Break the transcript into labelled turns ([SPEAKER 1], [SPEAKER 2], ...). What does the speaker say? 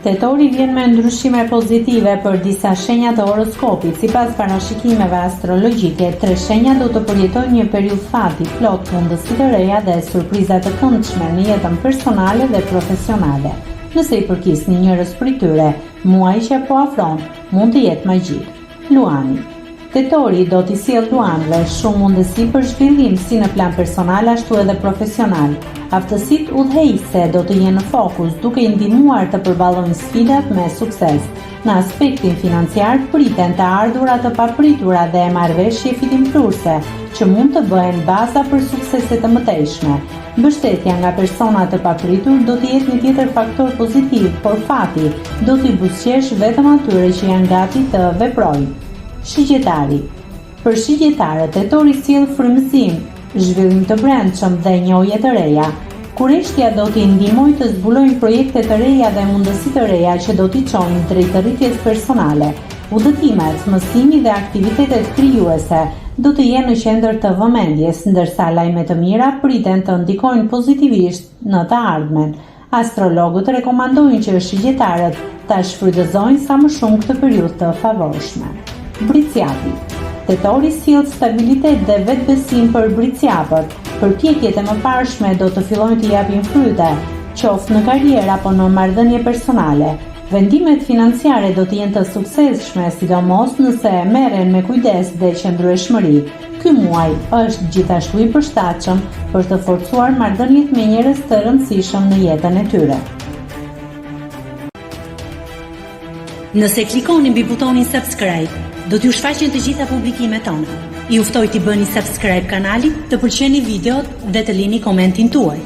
[SPEAKER 1] Tetori vjen me ndryshime pozitive për disa shenja të horoskopit. Sipas parashikimeve astrologjike, tre shenja do të përjetojnë një periudhë fati plot mundësi të reja dhe surpriza të këndshme në jetën personale dhe profesionale. Nëse i përkisni njërës prej tyre, muaji që po afron mund të jetë magjik. Luani. Tetori do t'i sjellë luanëve shumë mundësi për zhvillim si në plan personal ashtu edhe profesional. Aftësitë udhëheqëse do të jenë në fokus, duke i ndihmuar të përballojnë sfidat me sukses. Në aspektin financiar priten të ardhura të papritura dhe marrëveshje fitimprurëse, që mund të bëhen baza për suksese të mëtejshme. Mbështetja nga persona të papritur do të jetë një tjetër faktor pozitiv, por fati do t'i buzëqeshë vetëm atyre që janë gati të veprojnë. Shigjetari Për shigjetarët, tetori sjell frymëzim, zhvillim të brendshëm dhe njohje të reja. Kureshtja do t'i ndihmojë të zbulojnë projekte të reja dhe mundësi të reja që do t'i çojnë drejt rritjes personale. Udhëtimet, mësimi dhe aktivitetet krijuese do të jenë në qendër të vëmendjes, ndërsa lajme të mira priten të ndikojnë pozitivisht në të ardhmen. Astrologët rekomandojnë që shigjetarët ta shfrytëzojnë sa më shumë këtë periudhë të favorshme. Bricjapi Tetori sjell stabilitet dhe vetëbesim për bricjapët. Përpjekjet e mëparshme do të fillojnë të japin fryte, qoftë në karrierë apo në marrëdhënie personale. Vendimet financiare do të jenë të suksesshme, sidomos nëse merren me kujdes dhe qëndrueshmëri. Ky muaj është gjithashtu i përshtatshëm për të forcuar marrëdhëniet me njerëz të rëndësishëm në jetën e tyre.
[SPEAKER 2] Nëse klikoni mbi butonin subscribe, do t'ju shfaqen të gjitha publikimet tona. Ju ftoj t'i bëni subscribe kanalit, të pëlqeni videot dhe të lini komentin tuaj.